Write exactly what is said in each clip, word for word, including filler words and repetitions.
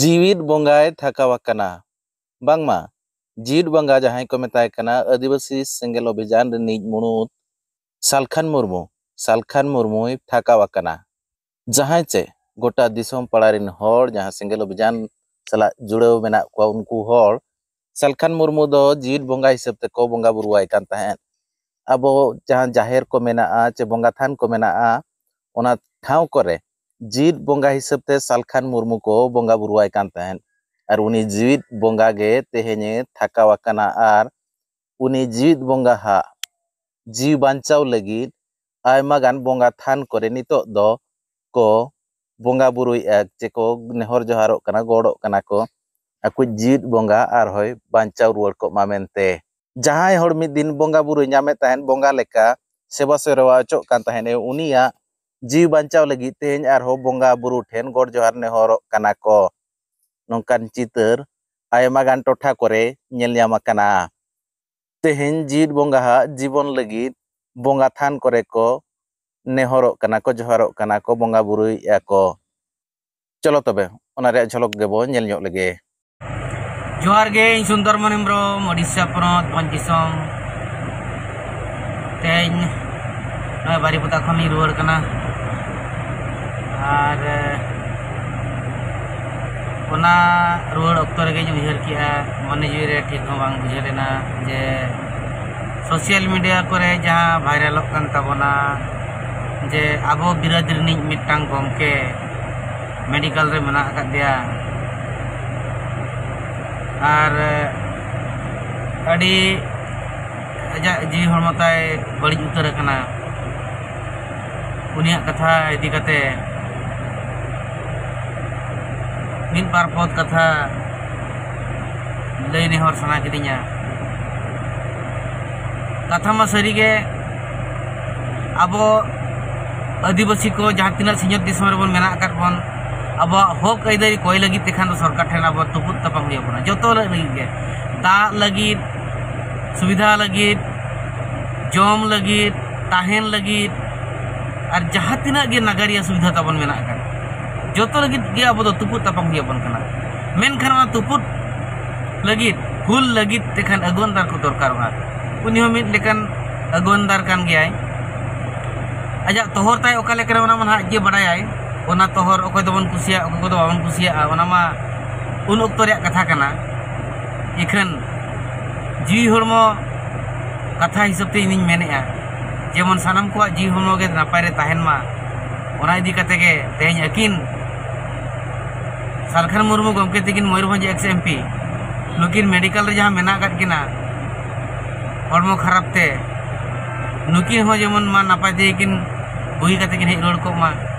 ᱡᱤᱣᱤᱫ ᱵᱚᱸᱜᱟᱭ ᱛᱷᱟᱠᱟᱣ ᱟᱠᱟᱱᱟ᱾ ᱵᱟᱝᱢᱟ ᱡᱤᱣᱤᱫ ᱵᱚᱸᱜᱟ ᱡᱟᱦᱟᱸᱭ ᱠᱚ ᱢᱮᱛᱟᱭ ᱠᱟᱱᱟ, ᱟᱹᱫᱤᱵᱟᱹᱥᱤ ᱥᱮᱸᱜᱮᱞ ᱚᱵᱷᱤᱡᱟᱱ ᱨᱤᱱᱤᱡ ᱢᱩᱬᱩᱫ ᱥᱟᱞᱠᱷᱟᱱ ᱢᱩᱨᱢᱩ, ᱥᱟᱞᱠᱷᱟᱱ ᱢᱩᱨᱢᱩᱭ ᱛᱷᱟᱠᱟᱣ ᱟᱠᱟᱱᱟ᱾ ᱡᱟᱦᱟᱸᱭ ᱪᱮ ᱜᱚᱴᱟ ᱫᱤᱥᱚᱢ ᱯᱟᱲᱟ ᱨᱤᱱ ᱦᱚᱲ ᱡᱟᱦᱟᱸ ᱥᱮᱸᱜᱮᱞ ᱚᱵᱷᱤᱡᱟᱱ ᱥᱟᱞᱟᱜ ᱡᱩᱲᱟᱹᱣ ᱢᱮᱱᱟᱜ ᱠᱚᱣᱟ, ᱩᱱᱠᱩ ᱦᱚᱲ ᱥᱟᱞᱠᱷᱟᱱ ᱢᱩᱨᱢᱩ ᱫᱚ ᱡᱤᱣᱤᱫ ᱵᱚᱸᱜᱟ ᱦᱤᱥᱟᱹᱵ ᱛᱮᱠᱚ ᱵᱚᱸᱜᱟ ᱵᱩᱨᱩᱣᱟᱭ ᱠᱟᱱ ᱛᱟᱦᱮᱸᱫ᱾ ᱟᱵᱚ ᱡᱟᱦᱟᱸ ᱡᱟᱦᱮᱨ ᱠᱚ ᱢᱮᱱᱟᱜᱼᱟ ᱪᱮ ᱵᱚᱸᱜᱟ ᱛᱷᱟᱱ ᱠᱚ ᱢᱮᱱᱟᱜᱼᱟ, ᱚᱱᱟ ᱴᱷᱟᱶ ᱠᱚᱨᱮ ᱡᱤᱣᱤᱫ ᱵᱚᱸᱜᱟ ᱦᱤᱥᱟᱹᱵ ᱛᱮ ᱥᱟᱞᱠᱷᱟᱱ ᱢᱩᱨᱢᱩ ᱠᱚ ᱵᱚᱸᱜᱟ ᱵᱩᱨᱩᱣᱟᱭ ᱠᱟᱱ ᱛᱟᱦᱮᱸᱫ᱾ ᱟᱨ ᱩᱱᱤ ᱡᱤᱣᱤᱫ ᱵᱚᱸᱜᱟ ᱜᱮ ᱛᱮᱦᱮᱧᱮ ᱛᱷᱟᱠᱟᱣ ᱟᱠᱟᱱᱟ᱾ ᱟᱨ ᱩᱱᱤ ᱡᱤᱣᱤᱫ ᱵᱚᱸᱜᱟ ᱦᱟᱜ ᱡᱤᱣᱤ ᱵᱟᱧᱪᱟᱣ ᱞᱟᱹᱜᱤᱫ ᱟᱭᱢᱟ ᱜᱟᱱ ᱵᱚᱸᱜᱟ ᱛᱷᱟᱱ ᱠᱚᱨᱮ ᱱᱤᱛᱚᱜ ᱫᱚ ᱠᱚ ᱵᱚᱸᱜᱟ ᱵᱩᱨᱩᱭᱮᱫᱼᱟ, ᱪᱮ ᱠᱚ ᱱᱮᱦᱚᱨ ᱡᱚᱦᱟᱨᱚᱜ ᱠᱟᱱᱟ, ᱜᱚᱰᱚᱜ ᱠᱟᱱᱟ ᱠᱚ, ᱟᱠᱚ ᱡᱤᱣᱤᱫ ᱵᱚᱸᱜᱟ ᱟᱨᱦᱚᱸᱭ ᱵᱟᱧᱪᱟᱣ ᱨᱩᱣᱟᱹᱲ ᱠᱚᱜ ᱢᱟ ᱢᱮᱱᱛᱮ᱾ ᱡᱟᱦᱟᱸᱭ ᱦᱚᱲ ᱢᱤᱫ ᱫᱤᱱ ᱵᱚᱸᱜᱟ ᱵᱩᱨᱩᱭ ᱧᱟᱢᱮᱫ ᱛᱟᱦᱮᱸᱫ, ᱵᱚᱸᱜᱟ ᱞᱮᱠᱟ ᱥᱮᱵᱟ ᱥᱮᱨᱣᱟ ᱦᱚᱪᱚᱜ ᱠᱟᱱ ᱛᱟᱦᱮᱸᱫ ᱮ, ᱩᱱᱤᱭᱟᱜ ᱡᱤᱣᱤ ᱵᱟᱧᱪᱟᱣ ᱞᱟᱹᱜᱤᱫ ᱛᱮᱦᱮᱧ ᱟᱨᱦᱚᱸ ᱵᱚᱸᱜᱟ ᱵᱩᱨᱩ ᱴᱷᱮᱱ ᱜᱚᱰ ᱡᱚᱦᱟᱨ ᱱᱮᱦᱚᱨᱚᱜ ᱠᱟᱱᱟ ᱠᱚ᱾ ᱱᱚᱝᱠᱟᱱ ᱪᱤᱛᱟᱹᱨ ᱟᱭᱢᱟ ᱜᱟᱱ ᱴᱚᱴᱷᱟ ᱠᱚᱨᱮ ᱧᱮᱞ ᱧᱟᱢ ᱟᱠᱟᱱᱟ᱾ ᱛᱮᱦᱮᱧ ᱡᱤᱣᱤᱫ ᱵᱚᱸᱜᱟ ᱦᱟᱜ ᱡᱤᱵᱚᱱ ᱞᱟᱹᱜᱤᱫ ᱵᱚᱸᱜᱟ ᱛᱷᱟᱱ ᱠᱚᱨᱮ ᱠᱚ ᱱᱮᱦᱚᱨᱚᱜ ᱠᱟᱱᱟ ᱠᱚ, ᱡᱚᱦᱟᱨᱚᱜ ᱠᱟᱱᱟ ᱠᱚ, ᱵᱚᱸᱜᱟ ᱵᱩᱨᱩᱭᱮᱫᱼᱟ ᱠᱚ᱾ ᱪᱚᱞᱚ ᱛᱚᱵᱮ ᱚᱱᱟ ᱨᱮᱭᱟᱜ ᱡᱷᱚᱞᱚᱠ ᱜᱮᱵᱚ ᱧᱮᱞ ᱧᱚᱜ ᱞᱮᱜᱮ᱾ ᱡᱚᱦᱟᱨ ᱜᱮ, ᱤᱧ ᱥᱩᱱᱫᱚᱨ ᱢᱚᱱ ᱦᱮᱢᱵᱨᱚᱢ, ᱳᱰᱤᱥᱟ ᱯᱚᱱᱚᱛ, ᱵᱷᱚᱸᱡᱽ ᱫᱤᱥᱚᱢ᱾ ᱛᱮᱦᱮᱧ ᱱᱚᱜᱼᱚᱭ ᱵᱟᱨᱤᱯᱚᱫᱟ ᱠᱷᱚᱱᱤᱧ ᱨᱩᱣᱟᱹᱲ ᱠᱟᱱᱟ᱾ ᱟᱨ ᱚᱱᱟ ᱨᱩᱣᱟᱹᱲ ᱚᱠᱛᱚ ᱨᱮᱜᱮᱧ ᱩᱭᱦᱟᱹᱨ ᱠᱮᱜᱼᱟ, ᱢᱚᱱᱮ ᱡᱤᱣᱤ ᱨᱮ ᱴᱷᱤᱠ ᱦᱚᱸ ᱵᱟᱝ ᱵᱩᱡᱷᱟᱹᱣ ᱞᱮᱱᱟ ᱡᱮ ᱥᱳᱥᱟᱞ ᱢᱤᱰᱤᱭᱟ ᱠᱚᱨᱮ ᱡᱟᱦᱟᱸ ᱵᱷᱟᱭᱨᱟᱞᱚᱜ ᱠᱟᱱ ᱛᱟᱵᱚᱱᱟ ᱡᱮ ᱟᱵᱚ ᱵᱤᱨᱟᱹᱫ ᱨᱤᱱᱤᱡ ᱢᱤᱫᱴᱟᱝ ᱜᱚᱢᱠᱮ ᱢᱮᱰᱤᱠᱮᱞ ᱨᱮ ᱢᱮᱱᱟᱜ ᱟᱠᱟᱫᱮᱭᱟ ᱟᱨ ᱟᱹᱰᱤ ᱟᱡᱟᱜ ᱡᱤᱣᱤ ᱦᱚᱲᱢᱚ ᱛᱟᱭ ᱵᱟᱹᱲᱤᱡ ᱩᱛᱟᱹᱨ ᱟᱠᱟᱱᱟ᱾ ᱩᱱᱤᱭᱟᱜ ᱠᱟᱛᱷᱟ ᱤᱫᱤ ᱠᱟᱛᱮ ᱢᱤᱫ ᱵᱟᱨ ᱯᱚᱫ ᱠᱟᱛᱷᱟ ᱞᱟᱹᱭ ᱱᱮᱦᱚᱨ ᱥᱟᱱᱟ ᱠᱤᱫᱤᱧᱟ᱾ ᱠᱟᱛᱷᱟ ᱢᱟ ᱥᱟᱹᱨᱤᱜᱮ, ᱟᱵᱚ ᱟᱹᱫᱤᱵᱟᱹᱥᱤ ᱠᱚ ᱡᱟᱦᱟᱸ ᱛᱤᱱᱟᱹᱜ ᱥᱤᱧᱚᱛ ᱫᱤᱥᱚᱢ ᱨᱮᱵᱚᱱ ᱢᱮᱱᱟᱜ ᱟᱠᱟᱫ ᱵᱚᱱ, ᱟᱵᱚᱣᱟᱜ ᱦᱚᱠ ᱟᱹᱭᱫᱟᱹᱨᱤ ᱠᱚᱭ ᱞᱟᱹᱜᱤᱫ ᱛᱮᱠᱷᱟᱱ ᱫᱚ ᱥᱚᱨᱠᱟᱨ ᱴᱷᱮᱱ ᱟᱵᱚ ᱛᱩᱯᱩᱫ ᱛᱟᱯᱟᱢ ᱦᱩᱭ ᱟᱵᱚᱱᱟ, ᱡᱚᱛᱚ ᱞᱟᱹᱜᱤᱫ ᱜᱮ, ᱫᱟᱜ ᱞᱟᱹᱜᱤᱫ, ᱥᱩᱵᱤᱫᱷᱟ ᱞᱟᱹᱜᱤᱫ, ᱡᱚᱢ ᱞᱟᱹᱜᱤᱫ, ᱛᱟᱦᱮᱱ ᱞᱟᱹᱜᱤᱫ, ᱟᱨ ᱡᱟᱦᱟᱸ ᱛᱤᱱᱟᱹᱜ ᱜᱮ ᱱᱟᱜᱟᱨᱤᱭᱟᱹ ᱥᱩᱵᱤᱫᱷᱟ ᱛᱟᱵᱚᱱ ᱢᱮᱱᱟᱜ ᱟᱠᱟᱫ, ᱡᱚᱛᱚ ᱞᱟᱹᱜᱤᱫ ᱜᱮ ᱟᱵᱚ ᱫᱚ ᱛᱩᱯᱩᱫ ᱛᱟᱯᱟᱢ ᱦᱩᱭ ᱟᱵᱚᱱ ᱠᱟᱱᱟ᱾ ᱢᱮᱱᱠᱷᱟᱱ ᱚᱱᱟ ᱛᱩᱯᱩᱫ ᱞᱟᱹᱜᱤᱫ, ᱦᱩᱞ ᱞᱟᱹᱜᱤᱫ ᱛᱮᱠᱷᱟᱱ ᱟᱹᱜᱩᱣᱟᱹᱱᱫᱟᱨ ᱠᱚ ᱫᱚᱨᱠᱟᱨᱚᱜᱼᱟ᱾ ᱩᱱᱤ ᱦᱚᱸ ᱢᱤᱫ ᱞᱮᱠᱟᱱ ᱟᱹᱜᱩᱣᱟᱹᱱᱫᱟᱨ ᱠᱟᱱ ᱜᱮᱭᱟᱭ᱾ ᱟᱡᱟᱜ ᱛᱚᱦᱚᱨ ᱛᱟᱭ ᱚᱠᱟ ᱞᱮᱠᱟᱱᱟ, ᱚᱱᱟ ᱢᱟ ᱱᱟᱦᱟᱜ ᱡᱮ ᱵᱟᱰᱟᱭᱟᱭ᱾ ᱚᱱᱟ ᱛᱚᱦᱚᱨ ᱚᱠᱚᱭ ᱫᱚᱵᱚᱱ ᱠᱩᱥᱤᱭᱟᱜᱼᱟ, ᱚᱠᱚᱭ ᱠᱚᱫᱚ ᱵᱟᱵᱚᱱ ᱠᱩᱥᱤᱭᱟᱜᱼᱟ, ᱚᱱᱟ ᱢᱟ ᱩᱱ ᱚᱠᱛᱚ ᱨᱮᱭᱟᱜ ᱠᱟᱛᱷᱟ ᱠᱟᱱᱟ᱾ ᱤᱠᱷᱟᱹᱱ ᱡᱤᱣᱤ ᱦᱚᱲᱢᱚ ᱠᱟᱛᱷᱟ ᱦᱤᱥᱟᱹᱵ ᱛᱮ ᱤᱧᱤᱧ ᱢᱮᱱᱮᱫᱼᱟ, ᱡᱮᱢᱚᱱ ᱥᱟᱱᱟᱢ ᱠᱚᱣᱟᱜ ᱡᱤᱣᱤ ᱦᱚᱲᱢᱚ ᱜᱮ ᱱᱟᱯᱟᱭ ᱨᱮ ᱛᱟᱦᱮᱱ ᱢᱟ᱾ ᱚᱱᱟ ᱤᱫᱤ ᱠᱟᱛᱮ ᱜᱮ ᱛᱮᱦᱮᱧ ᱟᱹᱠᱤᱱ ᱥᱟᱞᱠᱷᱟᱱ ᱢᱩᱨᱢᱩ ᱜᱚᱢᱠᱮ ᱛᱟᱹᱠᱤᱱ, ᱢᱚᱭᱩᱨᱵᱷᱚᱸᱡᱽ ᱮᱠᱥ ᱮᱢ ᱯᱤ, ᱱᱩᱠᱤᱱ ᱢᱮᱰᱤᱠᱮᱞ ᱨᱮ ᱡᱟᱦᱟᱸ ᱢᱮᱱᱟᱜ ᱟᱠᱟᱫ ᱠᱤᱱᱟ ᱦᱚᱲᱢᱚ ᱠᱷᱟᱨᱟᱯ ᱛᱮ, ᱱᱩᱠᱤᱱ ᱦᱚᱸ ᱡᱮᱢᱚᱱ ᱢᱟ ᱱᱟᱯᱟᱭ ᱛᱮᱜᱮ ᱠᱤᱱ ᱵᱩᱜᱤ ᱠᱟᱛᱮ ᱠᱤᱱ ᱦᱮᱡ ᱨᱩᱣᱟᱹᱲ ᱠᱚᱜ ᱢᱟ,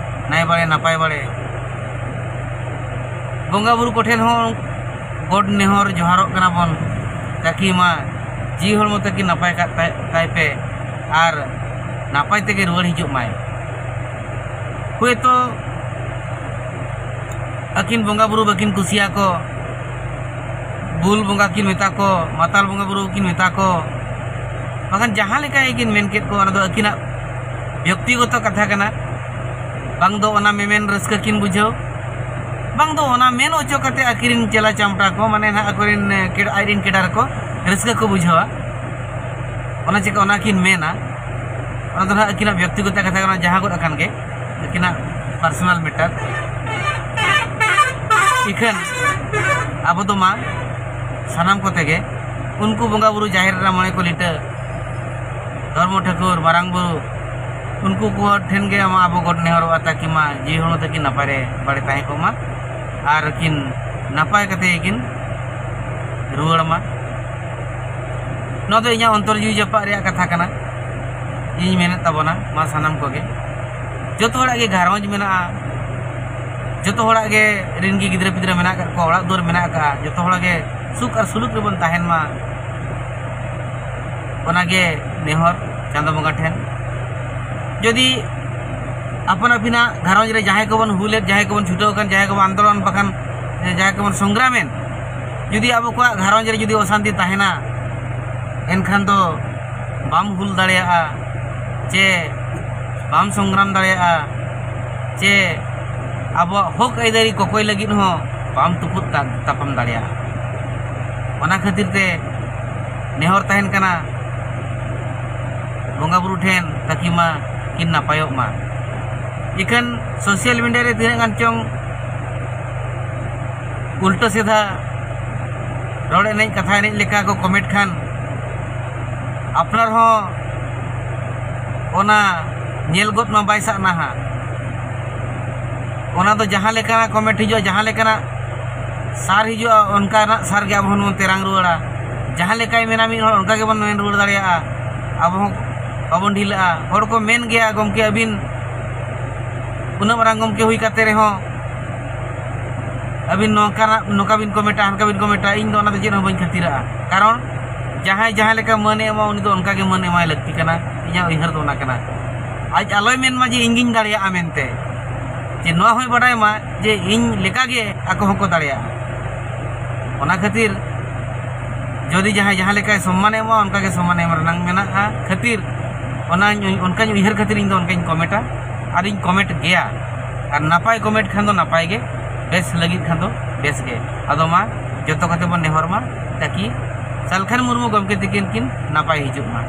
ᱱᱟᱭ ᱵᱟᱲᱮ ᱱᱟᱯᱟᱭ ᱵᱟᱲᱮ᱾ ᱵᱚᱸᱜᱟ ᱵᱩᱨᱩ ᱠᱚᱴᱷᱮᱱ ᱦᱚᱸ ᱜᱚᱰ ᱱᱮᱦᱚᱨ ᱡᱚᱦᱟᱨᱚᱜ ᱠᱟᱱᱟ ᱵᱚᱱ, ᱛᱟᱠᱤ ᱢᱟ ᱡᱤᱣᱤ ᱦᱚᱲᱢᱚ ᱛᱟᱹᱠᱤᱱ ᱱᱟᱯᱟᱭ ᱠᱟᱜ ᱛᱟᱭ, ᱛᱟᱭ ᱯᱮ ᱟᱨ ᱱᱟᱯᱟᱭ ᱛᱮᱜᱮ ᱨᱩᱣᱟᱹᱲ ᱦᱤᱡᱩᱜ ᱢᱟᱭ᱾ ᱦᱳᱭᱛᱳ ᱟᱹᱠᱤᱱ ᱵᱚᱸᱜᱟ ᱵᱩᱨᱩ ᱵᱟᱹᱠᱤᱱ ᱠᱩᱥᱤᱭᱟᱠᱚ, ᱵᱩᱞ ᱵᱚᱸᱜᱟ ᱠᱤᱱ ᱢᱮᱛᱟ ᱠᱚ, ᱢᱟᱛᱟᱞ ᱵᱚᱸᱜᱟ ᱵᱩᱨᱩ ᱠᱤᱱ ᱢᱮᱛᱟ ᱠᱚ, ᱵᱟᱠᱷᱟᱱ ᱡᱟᱦᱟᱸ ᱞᱮᱠᱟ ᱜᱮᱠᱤᱱ ᱢᱮᱱ ᱠᱮᱫ ᱠᱚ, ᱚᱱᱟ ᱫᱚ ᱟᱹᱠᱤᱱᱟᱜ ᱵᱮᱠᱛᱤᱜᱚᱛᱚ ᱠᱟᱛᱷᱟ ᱠᱟᱱᱟ᱾ ᱵᱟᱝ ᱫᱚ ᱚᱱᱟ ᱢᱮᱢᱮᱱ ᱨᱟᱹᱥᱠᱟᱹ ᱠᱤᱱ ᱵᱩᱡᱷᱟᱹᱣ, ᱵᱟᱝ ᱫᱚ ᱚᱱᱟ ᱢᱮᱱ ᱦᱚᱪᱚ ᱠᱟᱛᱮ ᱟᱹᱠᱤᱱ ᱨᱮᱱ ᱪᱮᱞᱟ ᱪᱟᱢᱴᱟ ᱠᱚ, ᱢᱟᱱᱮ ᱱᱟᱦᱟᱜ ᱟᱠᱚᱨᱮᱱ, ᱮ, ᱠᱮᱰ-, ᱟᱡᱨᱮᱱ ᱠᱮᱰᱟᱨ ᱠᱚ ᱨᱟᱹᱥᱠᱟᱹ ᱠᱚ ᱵᱩᱡᱷᱟᱹᱣᱟ᱾ ᱚᱱᱟ ᱪᱤᱠᱟ ᱚᱱᱟ ᱠᱤᱱ ᱢᱮᱱᱟ, ᱚᱱᱟ ᱫᱚ ᱱᱟᱦᱟᱜ ᱟᱹᱠᱤᱱᱟᱜ ᱵᱮᱠᱛᱤᱜᱚᱛᱚ ᱠᱟᱛᱷᱟ ᱠᱟᱱᱟ, ᱡᱟᱦᱟᱸ ᱜᱚᱫ ᱟᱠᱟᱱ ᱜᱮ ᱟᱹᱠᱤᱱᱟᱜ ᱯᱟᱨᱥᱚᱱᱟᱞ ᱢᱮᱴᱟᱨ᱾ ᱤᱠᱷᱟᱹᱱ ᱟᱵᱚ ᱫᱚ ᱢᱟ ᱥᱟᱱᱟᱢ ᱠᱚᱛᱮ ᱜᱮ ᱩᱱᱠᱩ ᱵᱚᱸᱜᱟ ᱵᱩᱨᱩ, ᱡᱟᱦᱮᱨ ᱮᱨᱟ, ᱢᱚᱬᱮ ᱠᱚ ᱞᱤᱴᱟᱹ, ᱫᱷᱚᱨᱢᱚ ᱴᱷᱟᱹᱠᱩᱨ, ᱢᱟᱨᱟᱝ ᱵᱩᱨᱩ, ᱩᱱᱠᱩ ᱠᱚ ᱴᱷᱮᱱ ᱜᱮ ᱢᱟ ᱟᱵᱚ ᱜᱚᱰ ᱱᱮᱦᱚᱨᱚᱜᱼᱟ, ᱛᱟᱠᱤ ᱢᱟ ᱡᱤᱣᱤ ᱦᱚᱲᱢᱚ ᱛᱟᱹᱠᱤᱱ ᱱᱟᱯᱟᱭ ᱨᱮ ᱵᱟᱲᱮ ᱛᱟᱦᱮᱸ ᱠᱚᱜ ᱢᱟ ᱟᱨ ᱠᱤᱱ ᱱᱟᱯᱟᱭ ᱠᱟᱛᱮ ᱜᱮᱠᱤᱱ ᱨᱩᱣᱟᱹᱲ ᱢᱟ᱾ ᱱᱚᱣᱟ ᱫᱚ ᱤᱧᱟᱹᱜ ᱚᱱᱛᱚᱨ ᱡᱤᱣᱤ ᱡᱟᱹᱯᱟᱜ ᱨᱮᱭᱟᱜ ᱠᱟᱛᱷᱟ ᱠᱟᱱᱟ᱾ ᱤᱧ ᱢᱮᱱᱮᱫ ᱛᱟᱵᱚᱱᱟ ᱢᱟ ᱥᱟᱱᱟᱢ ᱠᱚᱜᱮ, ᱡᱚᱛᱚ ᱦᱚᱲᱟᱜ ᱜᱮ ᱜᱷᱟᱨᱚᱸᱡᱽ ᱢᱮᱱᱟᱜᱼᱟ, ᱡᱚᱛᱚ ᱦᱚᱲᱟᱜ ᱜᱮ ᱨᱮᱱ ᱜᱮ ᱜᱤᱫᱽᱨᱟᱹ ᱯᱤᱫᱽᱨᱟᱹ ᱢᱮᱱᱟᱜ ᱟᱠᱟᱫ ᱠᱚᱣᱟ, ᱚᱲᱟᱜ ᱫᱩᱣᱟᱹᱨ ᱢᱮᱱᱟᱜ ᱟᱠᱟᱫᱼᱟ, ᱡᱚᱛᱚ ᱦᱚᱲᱟᱜ ᱜᱮ ᱥᱩᱠ ᱟᱨ ᱥᱩᱞᱩᱠ ᱨᱮᱵᱚᱱ ᱛᱟᱦᱮᱱ ᱢᱟ, ᱚᱱᱟᱜᱮ ᱱᱮᱦᱚᱨ ᱪᱟᱸᱫᱚ ᱵᱚᱸᱜᱟ ᱴᱷᱮᱱ᱾ ᱡᱩᱫᱤ ᱟᱯᱟᱱ ᱟᱹᱯᱤᱱᱟᱜ ᱜᱷᱟᱨᱚᱸᱡᱽ ᱨᱮ ᱡᱟᱦᱟᱸᱭ ᱠᱚᱵᱚᱱ ᱦᱩᱞᱮᱫ, ᱡᱟᱦᱟᱸᱭ ᱠᱚᱵᱚᱱ ᱪᱷᱩᱴᱟᱹᱣ ᱟᱠᱟᱱ, ᱡᱟᱦᱟᱸᱭ ᱠᱚᱵᱚᱱ ᱟᱱᱫᱳᱞᱚᱱ ᱵᱟᱠᱷᱟᱱ ᱡᱟᱦᱟᱸᱭ ᱠᱚᱵᱚᱱ ᱥᱚᱝᱜᱨᱟᱢᱮᱫ, ᱡᱩᱫᱤ ᱟᱵᱚ ᱠᱚᱣᱟᱜ ᱜᱷᱟᱨᱚᱸᱡᱽ ᱨᱮ ᱡᱩᱫᱤ ᱚᱥᱟᱱᱛᱤ ᱛᱟᱦᱮᱱᱟ, ᱮᱱᱠᱷᱟᱱ ᱫᱚ ᱵᱟᱢ ᱦᱩᱞ ᱫᱟᱲᱮᱭᱟᱜᱼᱟ, ᱪᱮ ᱵᱟᱢ ᱥᱚᱝᱜᱨᱟᱢ ᱫᱟᱲᱮᱭᱟᱜᱼᱟ, ᱪᱮ ᱟᱵᱚᱣᱟᱜ ᱦᱚᱠ ᱟᱹᱭᱫᱟᱹᱨᱤ ᱠᱚᱠᱚᱭ ᱞᱟᱹᱜᱤᱫ ᱦᱚᱸ ᱵᱟᱢ ᱛᱩᱯᱩᱫ ᱛᱟ- ᱛᱟᱯᱟᱢ ᱫᱟᱲᱮᱭᱟᱜᱼᱟ᱾ ᱚᱱᱟ ᱠᱷᱟᱹᱛᱤᱨ ᱛᱮ ᱱᱮᱦᱚᱨ ᱛᱟᱦᱮᱱ ᱠᱟᱱᱟ, ᱵᱚᱸᱜᱟ ᱵᱩᱨᱩ ᱴᱷᱮᱱ ᱛᱟᱹᱠᱤ ᱢᱟ ᱠᱤᱱ ᱱᱟᱯᱟᱭᱚᱜ ᱢᱟ᱾ ᱤᱠᱷᱟᱹᱱ ᱥᱳᱥᱟᱞ ᱢᱤᱰᱤᱭᱟ ᱨᱮ ᱛᱤᱱᱟᱹᱜ ᱜᱟᱱ ᱪᱚᱝ ᱩᱞᱴᱟᱹ ᱥᱤᱫᱷᱟ ᱨᱚᱲ ᱮᱱᱮᱡ, ᱠᱟᱛᱷᱟ ᱮᱱᱮᱡ ᱞᱮᱠᱟ ᱠᱚ ᱠᱚᱢᱮᱱᱴ ᱠᱷᱟᱱ, ᱟᱯᱱᱟᱨ ᱦᱚᱸ ᱚᱱᱟ ᱧᱮᱞ ᱜᱚᱫ ᱢᱟ ᱵᱟᱭ ᱥᱟᱜ ᱱᱟᱦᱟᱜ᱾ ᱚᱱᱟ ᱫᱚ ᱡᱟᱦᱟᱸ ᱞᱮᱠᱟᱱᱟᱜ ᱠᱚᱢᱮᱱᱴ ᱦᱤᱡᱩᱜᱼᱟ, ᱡᱟᱦᱟᱸ ᱞᱮᱠᱟᱱᱟᱜ ᱥᱟᱨ ᱦᱤᱡᱩᱜᱼᱟ, ᱚᱱᱠᱟᱱᱟᱜ ᱥᱟᱨ ᱜᱮ ᱟᱵᱚ ᱦᱚᱸ ᱵᱚᱱ ᱛᱮᱨᱟᱝ ᱨᱩᱣᱟᱹᱲᱟ᱾ ᱡᱟᱦᱟᱸ ᱞᱮᱠᱟᱭ ᱢᱮᱱᱟ ᱢᱤᱫ ᱦᱚᱲ, ᱚᱱᱠᱟ ᱜᱮᱵᱚᱱ ᱢᱮᱱ ᱨᱩᱣᱟᱹᱲ ᱫᱟᱲᱮᱭᱟᱜᱼᱟ᱾ ᱟᱵᱚ ᱦᱚᱸ ᱵᱟᱵᱚᱱ ᱰᱷᱤᱞᱟᱹᱜᱼᱟ᱾ ᱦᱚᱲ ᱠᱚ ᱢᱮᱱ ᱜᱮᱭᱟ, "ᱜᱚᱢᱠᱮ, ᱟᱹᱵᱤᱱ ᱩᱱᱟᱹᱜ ᱢᱟᱨᱟᱝ ᱜᱚᱢᱠᱮ ᱦᱩᱭ ᱠᱟᱛᱮ ᱨᱮᱦᱚᱸ ᱟᱹᱵᱤᱱ ᱱᱚᱝᱠᱟᱱᱟᱜ, ᱱᱚᱝᱠᱟ ᱵᱤᱱ ᱠᱚᱢᱮᱱᱴᱟ, ᱦᱟᱱᱠᱟ ᱵᱤᱱ ᱠᱚᱢᱮᱱᱴᱟ, ᱤᱧ ᱫᱚ ᱚᱱᱟ ᱫᱚ ᱪᱮᱫ ᱦᱚᱸ ᱵᱟᱹᱧ ᱠᱷᱟᱹᱛᱤᱨᱟᱜᱼᱟ᱾ ᱠᱟᱨᱚᱱ ᱡᱟᱦᱟᱸᱭ ᱡᱟᱦᱟᱸ ᱞᱮᱠᱟ ᱢᱟᱹᱱᱮ ᱮᱢᱟ, ᱩᱱᱤ ᱫᱚ ᱚᱱᱠᱟ ᱜᱮ ᱢᱟᱹᱱ ᱮᱢᱟᱭ ᱞᱟᱹᱠᱛᱤ ᱠᱟᱱᱟ᱾ ᱤᱧᱟᱹᱜ ᱩᱭᱦᱟᱹᱨ ᱫᱚ ᱚᱱᱟ ᱠᱟᱱᱟ᱾ ᱟᱡ ᱟᱞᱚᱭ ᱢᱮᱱ ᱢᱟ ᱡᱮ ᱤᱧ ᱜᱤᱧ ᱫᱟᱲᱮᱭᱟᱜᱼᱟ ᱢᱮᱱᱛᱮ, ᱡᱮ ᱱᱚᱣᱟ ᱦᱚᱸᱭ ᱵᱟᱰᱟᱭ ᱢᱟ ᱡᱮ ᱤᱧ ᱞᱮᱠᱟ ᱜᱮ ᱟᱠᱚ ᱦᱚᱸᱠᱚ ᱫᱟᱲᱮᱭᱟᱜᱼᱟ᱾ ᱚᱱᱟ ᱠᱷᱟᱹᱛᱤᱨ ᱡᱩᱫᱤ ᱡᱟᱦᱟᱸᱭ ᱡᱟᱦᱟᱸ ᱞᱮᱠᱟᱭ ᱥᱚᱢᱢᱟᱱᱮ ᱮᱢᱟ, ᱚᱱᱠᱟ ᱜᱮ ᱥᱚᱢᱢᱟᱱ ᱮᱢ ᱨᱮᱱᱟᱜ ᱢᱮᱱᱟᱜᱼᱟ ᱠᱷᱟᱹᱛᱤᱨ, ᱚᱱᱟᱧ, ᱚᱱᱠᱟᱧ ᱩᱭᱦᱟᱹᱨ ᱠᱷᱟᱹᱛᱤᱨ ᱤᱧ ᱫᱚ ᱚᱱᱠᱟᱧ ᱠᱚᱢᱮᱱᱴᱟ ᱟᱨᱤᱧ ᱠᱚᱢᱮᱱᱴ ᱜᱮᱭᱟ᱾ ᱟᱨ ᱱᱟᱯᱟᱭ ᱠᱚᱢᱮᱱᱴ ᱠᱷᱟᱱ ᱫᱚ ᱱᱟᱯᱟᱭ ᱜᱮ, ᱵᱮᱥ ᱞᱟᱹᱜᱤᱫ ᱠᱷᱟᱱ ᱫᱚ ᱵᱮᱥ ᱜᱮ᱾ ᱟᱫᱚ ᱢᱟ ᱡᱚᱛᱚ ᱠᱟᱛᱮ ᱵᱚᱱ ᱱᱮᱦᱚᱨ ᱢᱟ, ᱛᱟᱠᱤ ᱥᱟᱞᱠᱷᱟᱱ ᱢᱩᱨᱢᱩ ᱜᱚᱢᱠᱮ ᱛᱤᱠᱤᱱ ᱠᱤᱱ ᱱᱟᱯᱟᱭ ᱦᱤᱡᱩᱜ ᱢᱟ᱾